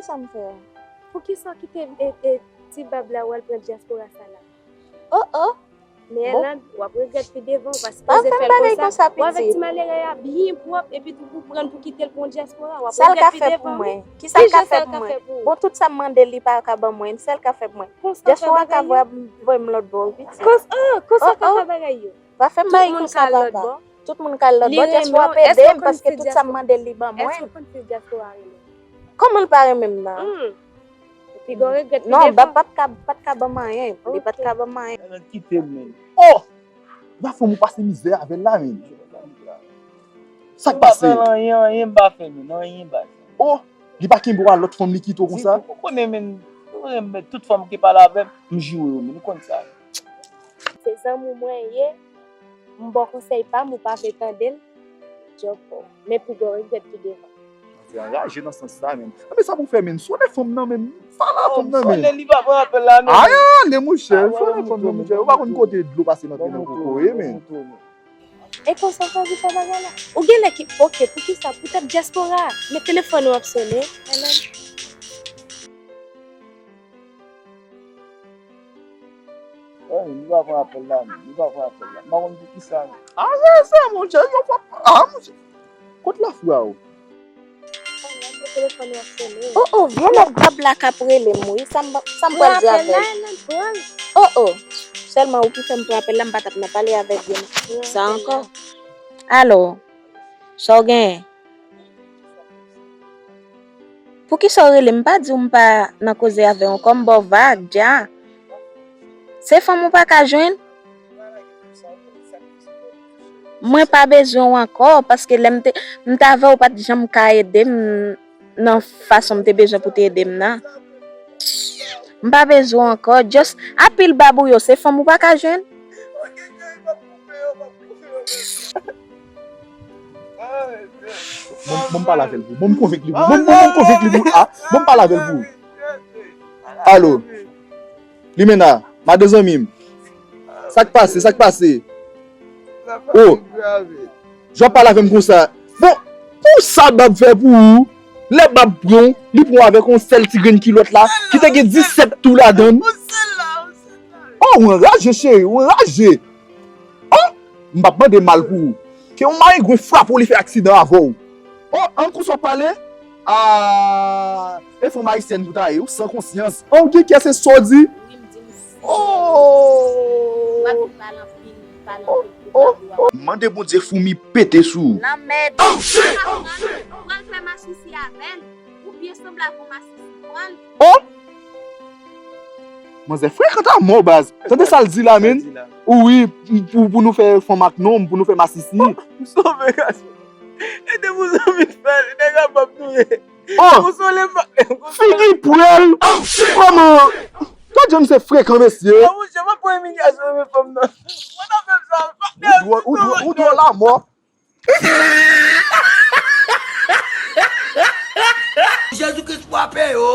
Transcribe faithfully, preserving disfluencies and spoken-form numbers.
Kisa m fè? Poukisa w kite e, e, ti bab la w al pran dyaspora sa la? Oh oh! Men Erlande, w ap regrèt pi devan, w pa sipoze fè l konsa. Ou avèk ti malere a byen pwòp, epi tou pou pran l pou kite l pou yon dyaspora, w ap regrèt pi devan wi. Kisa l ka fè pou mwen? Kisa l ka fè pou mwen? Bon, tout sa m mande l, li pa ka ban mwen. Sa l ka fè pou mwen? Dyaspora ka voye m lòt bò wi pitit. Konsa, oh, konsa w ka fè bagay yo. Pa fè m bagay konsa papa. Tout moun k al lòt bò, dyaspora p ede m paske tout sa m mande l li ban mwen. Èske w konn fi dyaspora rele? Kòman l pa renmen m nan? Piga w regrèt pi devan. Non, bab pa t ka, pa t ka ban m anyen. Li pa t ka ban m anyen. Erlande kite m, men. Oh! Ba fanm ou pase mizè avè l la, men. Sa k pase? M pa fè l anyen, anyen m pa fè, men. Anyen m pa fè. Oh! Li pa kenbe w a lòt fanm, li kite w konsa? Ditou. Ou konnen, men. Ou konnen, men, tout fanm ki pale avè m, m joure yo, men. Ou konn sa. Se zanmi w mwen ye. M ba w konsèy pa m, ou pa vle tande l, djòb pa w. Men piga w regrèt pi devan. Manzè anraje nan sans sa, menm. Anben sa pou fè, menm. Sonnen fanm nan, menm. Fala fanm nan, menm. Sonnen, li pa pran apèl la, non. Ayan, le mouche. Sonnen fanm nan, mouche. Ou pa konn kote dlo pase nan teren kokoye, menm. E konsa w chwazi fè bagay la? Ou genlè ki, oke, poukisa? Poutèt dyaspora a. Men telefòn ou ap sonnen. Ellen. Wi, li pa pran apèl la, menm. Li pa pran apèl la. M pa konn poukisa, non. Ah, se sa, monchè. Yo pa. Ah, monchè. Kot lafwa w? Oh, oh, vye nèg bab la k ap rele m, wi. Sa m, sa m pral di avè l? Oh, oh. Sèlman ou ki fè m pran apèl la, m pa t ap nan pale avèk vye nèg sa ankò. Alo, sa w genyen? Poukisa w rele m? M pa di w m pa nan koze avè w ankò, m ba w vag, dja. Se fanm ou pa ka jwenn? Mwen pa bezwen w ankò, paske lè m te, m t avè w, ou pa t janm ka ede m nan fason m te bezwen pou w te ede m nan. M pa bezwen w ankò, just apil bab ou yo, se fanm ou pa ka jwenn? Bon, bon, m pale avè l pou ou. Bon, m konvenk li pou ou. Bon, bon, bon, m konvenk li pou ou. Ah, bon, m pale avè l pou ou. Alo. Limena, madan zanmi m. Sa k pase? Sa k pase? Oh. Jan w ap pale avè m konsa. Bon, pou sa bab fè pou ou? Lè bab pran w, li pran w avèk yon sèl ti grenn kilòt la, ki te gen disèt tou ladan l. Oh, ou anraje, cheri, ou anraje. Oh, m p ap mande mal pou ou. Ke yon marengwen frape w, li fè aksidan avè w. Oh, an kou sa w pale? Ah, e fanm ayisyèn pou ta ye, ou san konsyans. Oh, ou gen kè, se sa w di? Oh. M mande Bondye foumi pete sou ou. Lanmèd. Ou pral fè masisi avè l. Ou byen sanble ak yon masisi. Pran l. Oh! Manzè frekan ta mò baz. Tande sa l di la, menm. Wi, pou, pou nou fè fanm ak nonm, pou nou fè masisi. M sove gason. E depi w zanmi fè l, nèg ap ap touye. Oh! Konsole m. Figi pwèl. Kòman? Gad jan misye frekan, mesye. Oh, monchè, m ap pran imilyasyon nan men fanm nan. Ou dwòl, ou dwòl, ou dwòl a mò. Jezi Kris frape yo.